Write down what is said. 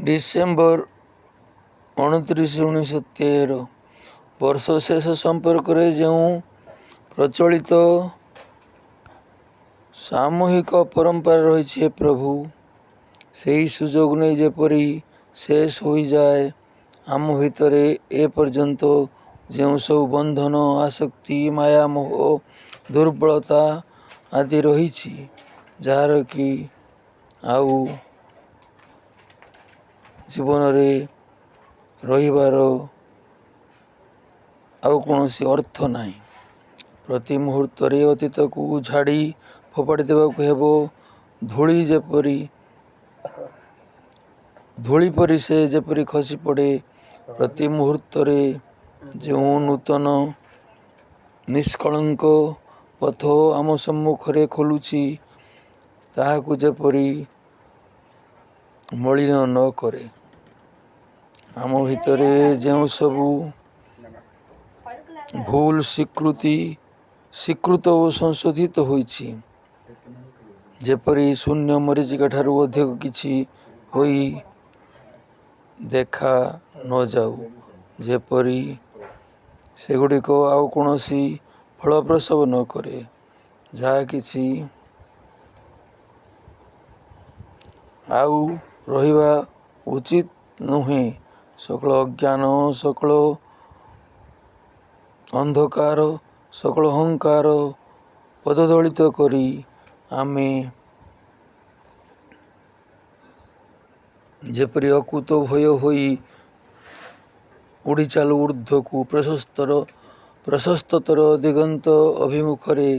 December 29, 1913। ବର୍ଷ ଶେଷ ସମ୍ପର୍କରେ ଯେଉଁ ପ୍ରଚଳିତ ସାମୂହିକ ପରମ୍ପରା ରହିଛି, ହେ ପ୍ରଭୁ, ସେହି ସୁଯୋଗ ନେଇ ଯେପରି ଶେଷ ହୋଇଯାଏ ଆମ ଭିତରେ ଏପର୍ଯ୍ୟନ୍ତ ଯେଉଁ ସବୁ ବନ୍ଧନ, ଆସକ୍ତି, ମାୟା, ମୋହ, ଦୁର୍ବଳତା ଆଦି ରହିଛି, ଯାହାର କି ଆଉ ଜୀବନରେ ରହିବାର ଆଉ କୌଣସି ଅର୍ଥ ନାହିଁ। ପ୍ରତି ମୁହୂର୍ତ୍ତରେ ଅତୀତକୁ ଝାଡ଼ି ଫୋପାଡ଼ି ଦେବାକୁ ହେବ। ଧୂଳି ଯେପରି ଧୂଳି ପରି ସେ ଯେପରି ଖସି ପଡ଼େ, ପ୍ରତି ମୁହୂର୍ତ୍ତରେ ଯେଉଁ ନୂତନ ନିଷ୍କଳଙ୍କ ପଥ ଆମ ସମ୍ମୁଖରେ ଖୋଲୁଛି, ତାହାକୁ ଯେପରି ମଳିନ ନ କରେ। ଆମ ଭିତରେ ଯେଉଁ ସବୁ ଭୁଲ ସ୍ୱୀକୃତି ସ୍ୱୀକୃତ ଓ ସଂଶୋଧିତ ହୋଇଛି, ଯେପରି ଶୂନ୍ୟ ମରୀଚିକା ଠାରୁ ଅଧିକ କିଛି ହୋଇ ଦେଖା ନଯାଉ, ଯେପରି ସେଗୁଡ଼ିକ ଆଉ କୌଣସି ଫଳ ପ୍ରସବ ନ କରେ। ଯାହା କିଛି ଆଉ ରହିବା ଉଚିତ ନୁହେଁ, ସକଳ ଅଜ୍ଞାନ, ସକଳ ଅନ୍ଧକାର, ସକଳ ଅହଙ୍କାର ପଦଦଳିତ କରି ଆମେ ଯେପରି ଅକୁତ ଭୟ ହୋଇ ଉଡ଼ି ଚାଲୁ ଉର୍ଦ୍ଧ୍ୱକୁ, ପ୍ରଶସ୍ତତର ଦିଗନ୍ତ ଅଭିମୁଖରେ।